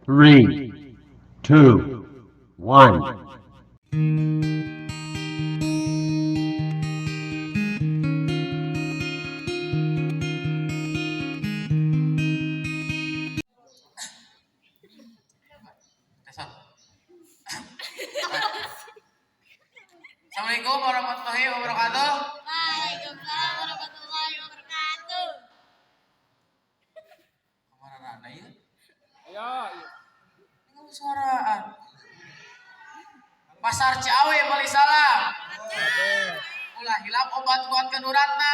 3, 2, 1. Assalamualaikum warahmatullahi wabarakatuh. Waalaikumsalam warahmatullahi wabarakatuh. Kamana rana ieu? Ayo. Ini suaraan. Pasar Ciawe beli salam. Ulah hilap obat kuat uratna.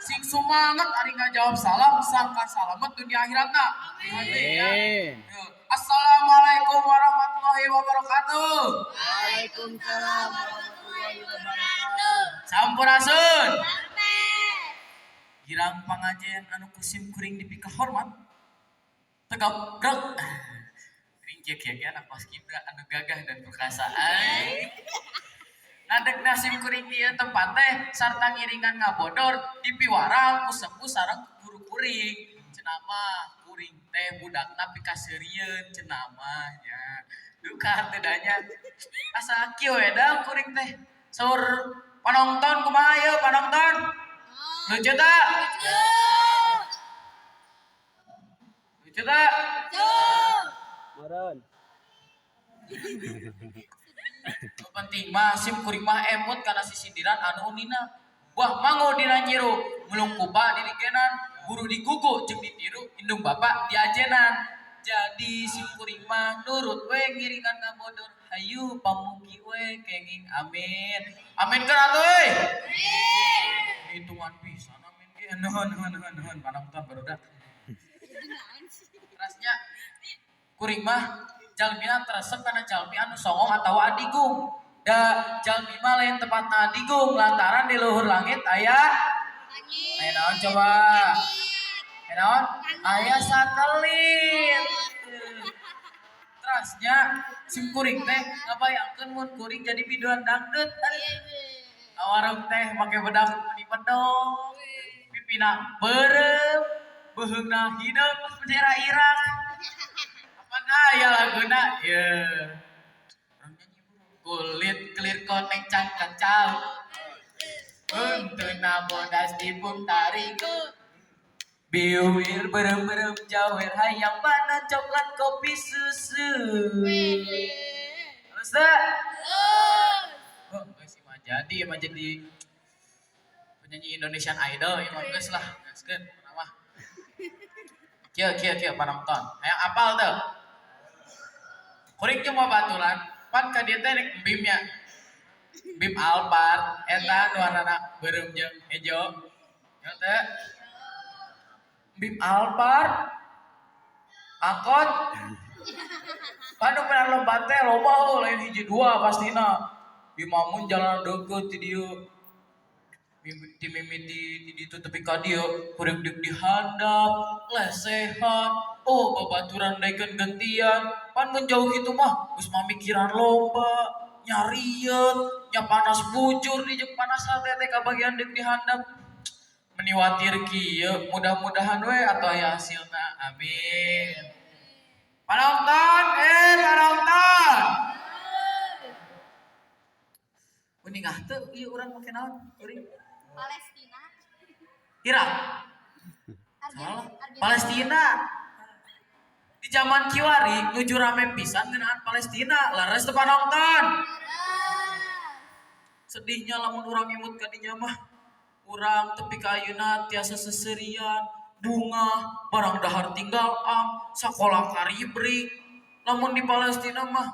Sing sumanget ari ngajawab salam sangka salamet dunia akhiratna. Amin. Assalamualaikum warahmatullahi wabarakatuh. Waalaikumsalam warahmatullahi wabarakatuh. Sampurasun. Sampai. Girang pangajen anu ku sim kuring dipikahormat. Tegap grek. Kuring kieu kieu ge anak paskibra anu gagah dan perkasa. Ay. Ngadegna sim kuring di ieu tempat teh sarta ngiringan ngabodor dipiwarang ku sepuh sareng guru kuring. Cenah mah kuring teh budakna pikaseurieun cenah mah nya. Duka teu da nya. Asa kieu we da kuring teh. Saur panonton kumaha ieu panonton? Lucu tak? Lucu. Lucu tak? Lucu. Meureun. Nu penting mah sim kuring mah emut kana sisindiran anu unina. Buah mango dina nyiru, mulung kupa dirigenan, guru digugu jeung ditiru, indung bapak diajenan. Jadi sim kuring mah nurut we ngiringan ngabodor, hayu pamugi we kenging amin. Amin kan atuh euy. Hitungan pisan amin ge. Nuhun nuhun nuhun nuhun panonton barudak. Terasnya kuring mah jalmina teu resep kana jalmi anu songong atawa adigung. Da jalmi mah lain tempatna adigung lantaran di luhur langit aya Langit. aya naon coba? Aya naon? Aya satelit. Terasnya sim kuring teh ngabayangkeun mun kuring jadi biduan dangdut. Awarung teh make bedak meni pedong. Pipina beureum, beuheungna hideung bendera Irak. Apaan aya laguna? Ye. Urang nyanyi buru. Kulit kelir koneng cangkang cau. Untuna bodas tibung tarigu. Biwir berem-berem jawer hayang mana coklat kopi susu. Terus dah. Oh, geus mah jadi emang jadi penyanyi Indonesian Idol emang geus lah, geuskeun pokona mah. Kieu kieu kieu panonton. Hayang apal teu? Kuring jeung babaturan, pan ka dieu teh rek embim nya. Bim Alphard eta nu warnana beureum jeung hejo. Nya teh. Bim Alphard angkot. Pan nu menang lomba teh loba heuh lain hiji dua pastina. Bimamun jalan deukeut ti dieu. Ti mimiti ti ditu tepi ka dieu kuring deuk dihandap, lesehan, oh babaturan daekeun gentian. Pan mun jauh kitu mah geus mamikiran lomba, nyarieut, nya panas bujur di jeung panas hate teh kabagian deuk dihandap. Meni watir kieu, mudah-mudahan we atuh aya hasilna. Amin. Panonton, panonton. Uningah teu ieu urang make naon? Kuring. Palestina. Irak. Salah. Palestina. Di zaman kiwari nuju rame pisan ngeunaan Palestina, leres teu panonton. Sedihnya lamun urang imut ka dinya mah. Urang tepi ka ayeuna tiasa seserian, bunga, barang dahar tinggal am, sakola karibrik. Lamun di Palestina mah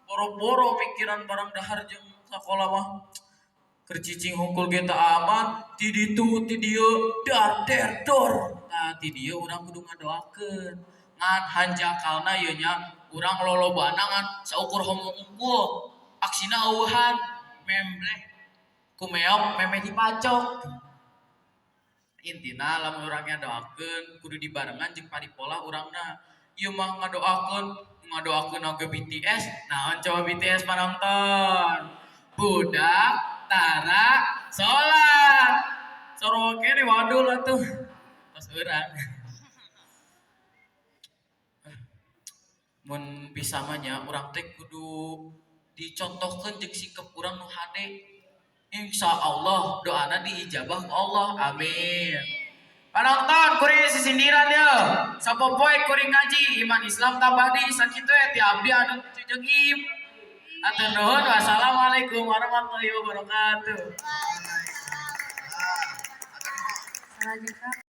boro-boro mikiran barang dahar jeung sakola mah. Keur cicing hungkul ge teu aman, ti ditu ti dieu dar der dor. Tah ti dieu urang kudu ngadoakeun. Ngan hanjakalna ieu nya urang lolobana ngan saukur homo unggul. Aksina eueuhan membleh ku meok memeh dipacok. Intina lamun urang ngadoakeun kudu dibarengan jeung paripolah urangna. Ieu mah ngadoakeun, ngadoakeun oge BTS. Naon coba BTS panonton? Budak tara salat. Sarua kene wadul atuh. Tos urang. Mun bisa mah nya urang teh kudu dicontohkeun jeung sikap urang nu hade. Insya Allah doana diijabah ku Allah. Amin. Panonton kuring sisindiran ye. Sapopoe kuring ngaji iman Islam tambah di sakitu we ti abdi anu jeung im. Hatur nuhun, wassalamualaikum warahmatullahi wabarakatuh. Selanjutnya.